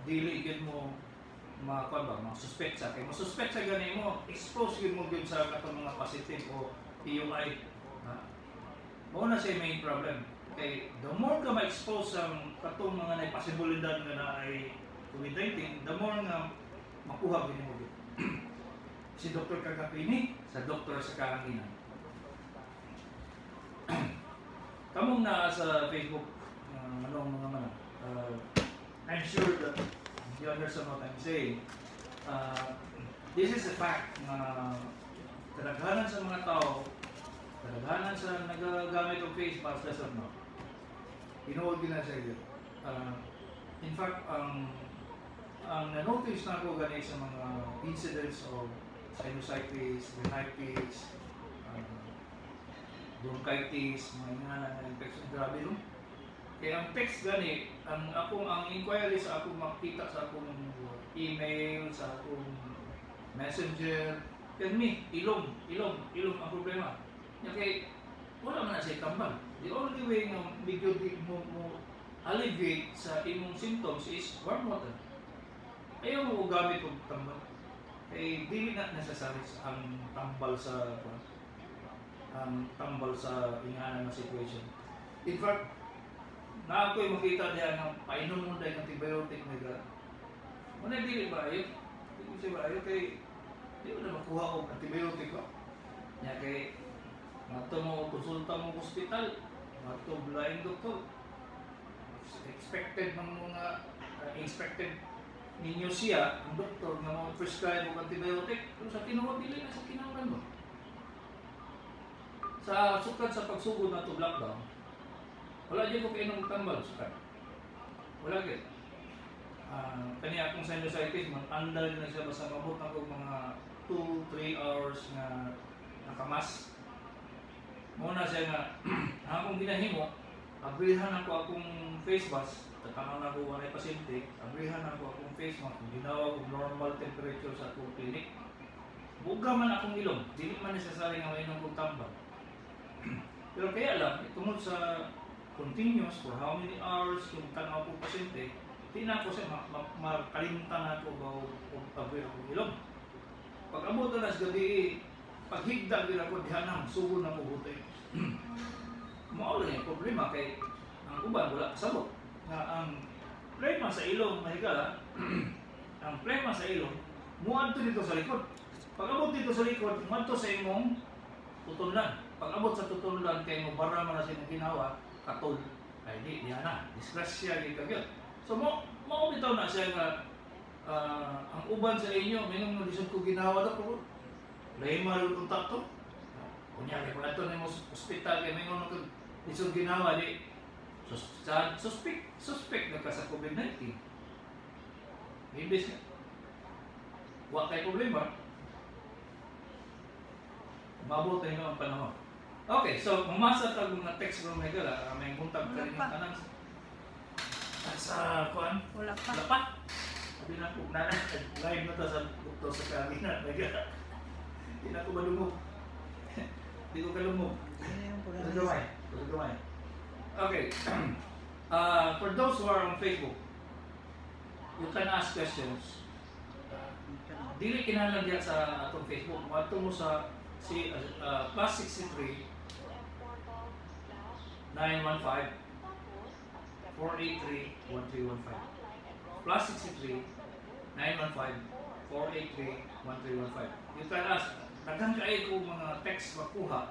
Dili gyud mo makuan ba, mga suspect sa kay mo suspect sa gani mo, expose gyud mo gyud sa katong mga positive o PUI. Ha? Mao na siya main problem. Kay the more ka ma-expose sa katong mga nay posibilidad nga na ay COVID-19, the more nga makuha gyud mo gyud. Si Dr. Kagapini sa Doktor sa Kahanginan. Kamong naa sa Facebook, anong mga mana, I'm sure that you understand what I'm saying. This is a fact na kadaghanan sa mga tao, kadaghanan sa nagagamit og face mask, yes or no? Tinuod gyud na sa iyo. In fact, ang na-notice na ako gani sa mga incidents of sinusitis, rhinitis, bronchitis, mga nga na infection, grabe, no? Kaya ang text gani, ang akong ang inquiry sa akong makita sa akong email, sa akong messenger, yan mi, ilong, ilong, ilong ang problema. Nya kay wala man na siya tambal. The only way nga medyo di mo alleviate sa imong symptoms is warm water. Ayaw mo gamit og tambal. Kay dili na necessary ang tambal sa ingana nga situation. In fact, na ako'y makita diya nga painom mo dahil antibiotic na ga. Muna dili ba ayo? Dili siya ba ayo kay di mo na makuha og antibiotic ba? Nya kay ngadto mo konsulta mo sa ospital, ngadto blind doctor. Expected man mo nga expected ninyo siya, ang doktor, nga mo prescribe og antibiotic. Pero sa tinuod, dili na sa kinahanglan ba? Sa sukad sa pagsugod na to lockdown, wala gyud ko kainom og tambal sukad. Wala gyud. Kani akong sinusitis, man andal na siya basta mabot na kog mga 2 3 hours nga nakamas. Mao na siya nga ang akong ginahimo, abrihan ako akong face mask, tatanaw na ko walay pasyente, abrihan ako akong face mask, ginawa og normal temperature sa akong clinic. Buga man akong ilong, dili man necessary nga mainom kog tambal. Pero kaya lang, tungod sa continuous for how many hours kung tanaw ko pasyente, di na ako siya makalimtan na ako ba og abri akong ilong. Pag abot na sa gabi, paghigda gyud ako diha na, sugod na ko butay. Mao lang yung problema kay ang uban wala kasabot nga ang plema sa ilong, mahigala, ang plema sa ilong muadto dito sa likod. Pag abot dito sa likod, muadto sa imong tutunlan. Pag abot sa tutunlan kay mo bara man na sa imong ginawa, katol. Ay di diha na, disgrasya gyud ka gyud. So mo mao bitaw na siya nga ang uban sa inyo mingon mo, "Lisod ko ginawa daw pero lahi man unta to." Unya kay pag adto nimo ospital kay mingon mo lisod ginawa, di suspect suspect na ka sa COVID-19. Imbes nga wa kay problema, mabot na ang panahon. Okay, so mamasa ta og mga text bro, Michael, ah, may buntag Wala ka rin pa. Tanan sa kuan. Wala pa. Wala pa. Sabi na ko, na live na ta sa Doktor sa Kahanginan. Di na ako malungog. Di ko kalungog. Ano yung Kusog gamay. Kusog gamay. Okay. For those who are on Facebook, you can ask questions. Dili kinahanglan diya sa atong Facebook. Moadto mo sa si +63 915 483 1315, +63 915 483 1315. You can ask. Daghan kaayo ko mga text makuha.